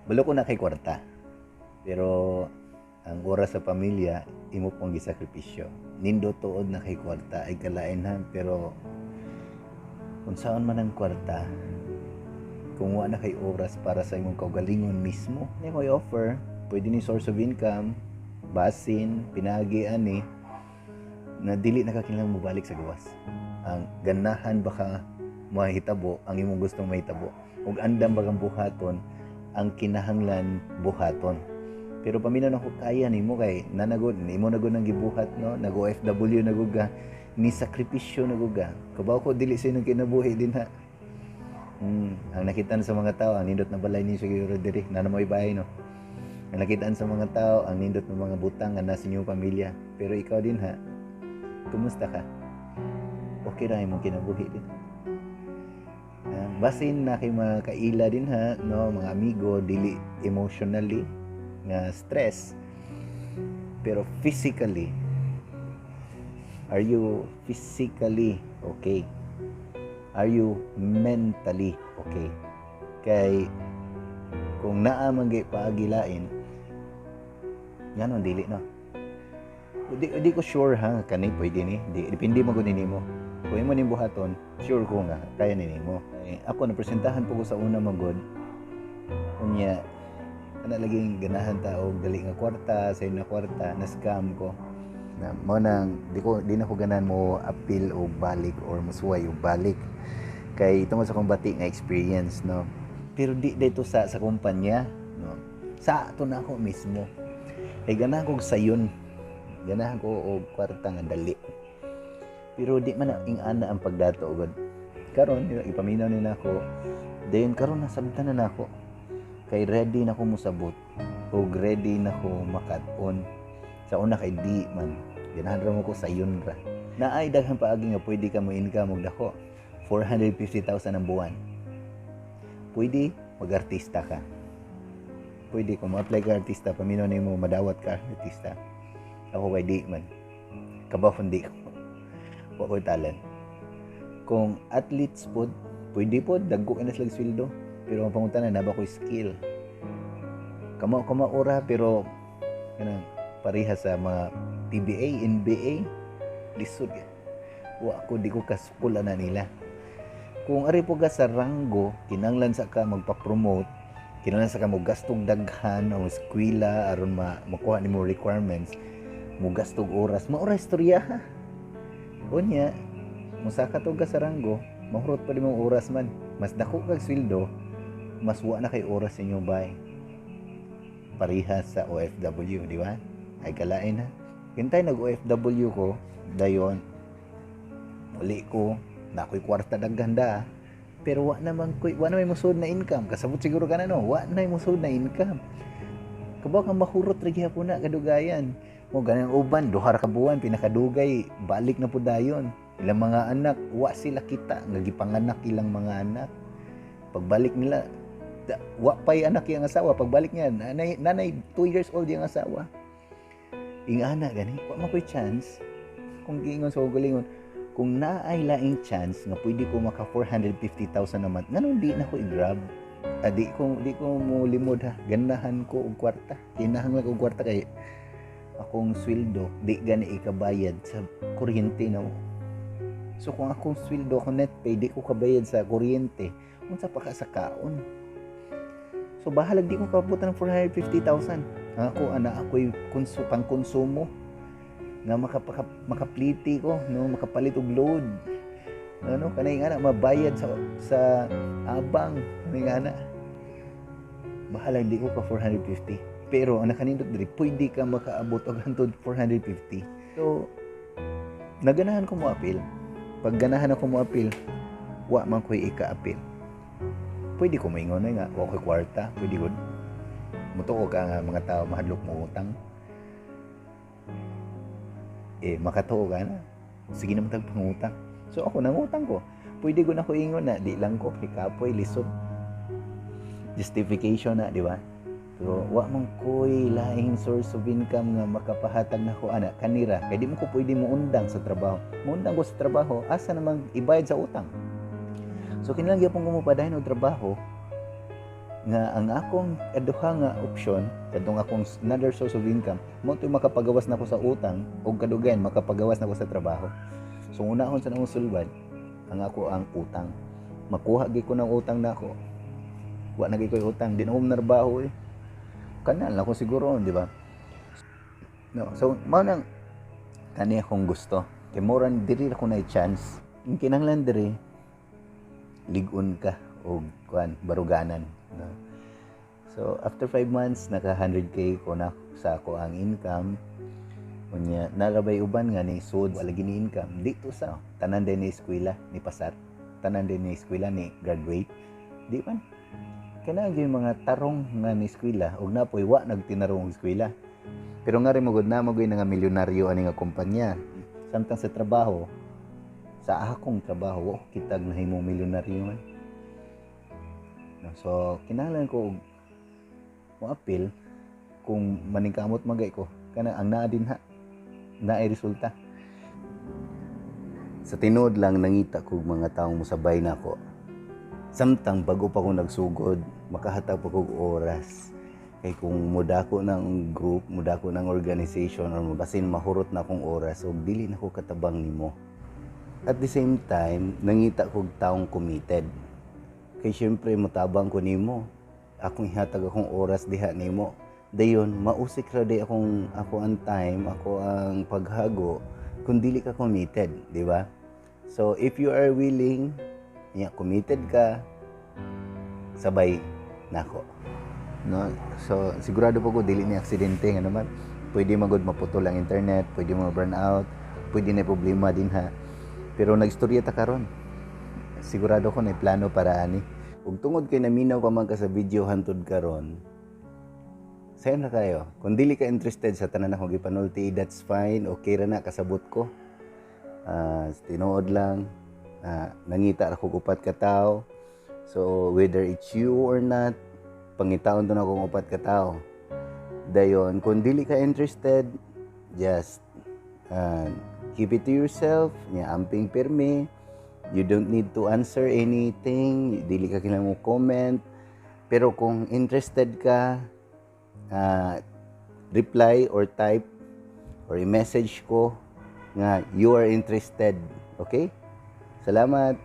Balo ko na kay kwarta. Pero ang oras sa pamilya imo pong gisakripisyo. Nindot tuod na kay kwarta ay kalain ha, pero unsaon man ang kwarta kung wa na kay oras para sa imong kaugalingon mismo? Ni ko offer, pwede ni source of income, basin pinagi ani na dili na ka kinahanglan mobalik sa gawas. Ang ganahan baka mahitabo ang imong gustong mahitabo ug andam ba kang buhaton ang kinahanglan buhaton. Pero paminaw na ko, kaya nimo kay nanagod nimo na gud nang gibuhat, no? Nag OFW na gud ka, ni sakripisyo na gud ka. Kabaw ko dili sa inyong kinabuhi din ha. Ang nakitaan sa mga tao, ang nindot na balay ninyo siguro diri, na mo bahay, no? Ang nakitaan sa mga tao, ang nindot ng mga butang nga nasa inyong pamilya. Pero ikaw din ha, kumusta ka? Okay ra imong kinabuhi din? Basin na kay mga kaila din ha, no, mga amigo, dili emotionally nga stress, pero physically, are you physically okay? Are you mentally okay? Kay kung naa man gyud paagilain, ngano dili, no? Di ko sure ha, kani pwede ni di, depende mo gud nimo. Kung imo ning buhaton, sure ko nga kaya ni nimo. Eh, ako napresentahan po ko sa una man gud. Unya kana laging ganahan ta og dali nga kwarta, sa na kwarta, na scam ko na mo nang di na ko ganahan mo appeal og balik or musuway og balik kay tungod sa akong bati nga experience, no? Pero di dito sa kumpanya, no? Sa ato na ako mismo kay ganahan ko sayon, ganahan ko og kwarta nga dali, pero di man na ing-ana ang pagdato gud. Karon ipaminaw ni nako, dayon karon nasabtan na nako kay ready na ko mosabot ug ready na ko makat-on. Sa una kay di man, ganahan ra mo ko sayon ra. Naay daghan paagi nga pwede ka mo income og dako, 450,000 ang buwan. Pwede mag-artista ka. Pwede kung ma-apply ka artista, paminaw nimo, madawat ka artista. Ako kay di man, kabaw di ko, wa ko'y talent. Kung athletes pod, pwede pod, dagko kay na sila sweldo. Pero ang pangutana, naa ba ko'y skill? Kamo kamo ora, pero kanang pareha sa mga PBA, NBA, lisod. Wa ko, di ko kasukula na nila. Kung ari po ka sa ranggo, kinanglan sa ka magpa-promote, kinanglan sa ka mo gastog daghan o eskwela aron makuha nimo requirements, mo gastog oras, maura istorya ha. Unya, musaka to ka sa ranggo, mahurot pa di mo oras man. Mas dako kag sweldo, mas wa na kay oras inyong bay. Pareha sa OFW, di ba? Ay kalain ha. Kintay nag OFW ko, dayon muli ko, na ako'y kwarta daghan da. Pero wa naman ko'y, wa na may musud na income. Kasabot siguro ka na, no? Wa na may musud na income. Kabaw kang mahurot ra gihapon na kadugayan. Mo ganang uban, duha ra ka buwan pinakadugay, balik na pud dayon. Ilang mga anak, wa sila kita nga gipanganak ilang mga anak. Pagbalik nila, wa pa'y anak yung asawa. Pagbalik niya, nanay, nanay 2 years old yung asawa. Ingana gani, wa man ko'y chance. Kung giingon sa kaugalingon, kung naay laing chance nga pwede ko maka 450,000 a month, nganong di na ko i-grab? Ah, di ko mo limod ha. Ganahan ko og kwarta. Kinahanglan ko og kwarta kay akong sweldo di gani ikabayad sa kuryente na mo. So kung akong sweldo, akong net pay, di ko kabayad sa kuryente, unsa pa ka sa kaon? So bahalag di ko kabutan ng 450,000. Ang ako ana ako'y pangkonsumo nga makapliti ko, no, makapalit og load. Ano kanay nga na mabayad sa abang kanay nga na. Bahalag di ko ka 450. Pero ang nakanindot diri, pwede ka makaabot og hantod 450. So naganahan ko mo apil. Pag ganahan ako mo apil, wa man ko'y ika-apil. Pwede ko maingon na nga, wa ko'y kwarta, pwede ko. Mutuo ka nga mga tao mahadlok mo utang. Eh, makatuo ka na. Sige naman tag pangutang. So ako, nangutang ko. Pwede ko na ko ingon na, di lang ko, kay kapoy, lisod. Justification na, di ba? Pero wa man ko'y laing source of income nga makapahatag na ko ana kanira. Kay di mo ko pwede muundang sa trabaho. Muundang ko sa trabaho, asa namang ibayad sa utang? So kinahanglan gyapon ko mopadayon og trabaho Nga ang akong kaduha nga option, kadtong akong another source of income, mao to'y makapagawas nako sa utang ug kadugayan makapagawas nako sa trabaho. So unahon sa akong sulbad ang ako ang utang. Makuha gyud ko ng utang nako. Wa na gyud ko'y utang, di na ko narbaho eh. Kanal ako siguro, di ba? No, so mao nang kani akong gusto. Kay mura diri ako na chance. Ang kinahanglan diri, lig-on ka og kuan, baruganan, no? So after 5 months, naka 100K ko na sa ako ang income. Unya narabay uban nga ni sud, wala gini income dito sa tanan din ni eskwela ni pasar, tanan din ni eskwela ni graduate, di man kana gyud mga tarong nga ni eskwela ug napoy wa nagtinarong og eskwela, pero nga rin magud na mo gyud nga milyonaryo ani nga kumpanya. Samtang sa trabaho, sa akong trabaho, wa ko kitag nahimong milyonaryo man, no? So kinahanglan ko og moapil kung maningkamot magay ko kana ang naa din ha, naay resulta. Sa tinuod lang, nangita kog mga taong mosabay nako. Samtang bago pa ko nagsugod, makahatag pa kog oras. Kay kung mudako ng group, mudako ng organization or basin mahurot na akong oras ug dili na ko katabang nimo. At the same time, nangita kog taong committed. Kay syempre motabang ko nimo. Akong ihatag akong oras diha nimo. Dayon mausik ra day akong ako ang time, ako ang paghago kung dili ka committed, di ba? So if you are willing, yeah, committed ka, sabay nako. No? So sigurado po ko dili ni aksidente nga naman. Pwede magod maputol ang internet, pwede mo burn out, pwede na problema din ha. Pero nagstorya ta karon. Sigurado ko na plano para ani. Ug tungod kay naminaw pa man ka sa video hantod karon, sayon na kayo. Kung dili ka interested sa tanan akong gipanulti, that's fine. Okay ra na, kasabot ko. Tinuod lang, nangita ra ko upat ka tawo. So whether it's you or not, pangitaon to na akong upat ka tawo. Dayon, kung dili ka interested, just keep it to yourself. Nya amping pirmi. You don't need to answer anything. Dili ka kinahanglan mo comment. Pero kung interested ka, reply or type or i-message ko nga you are interested. Okay? Salamat.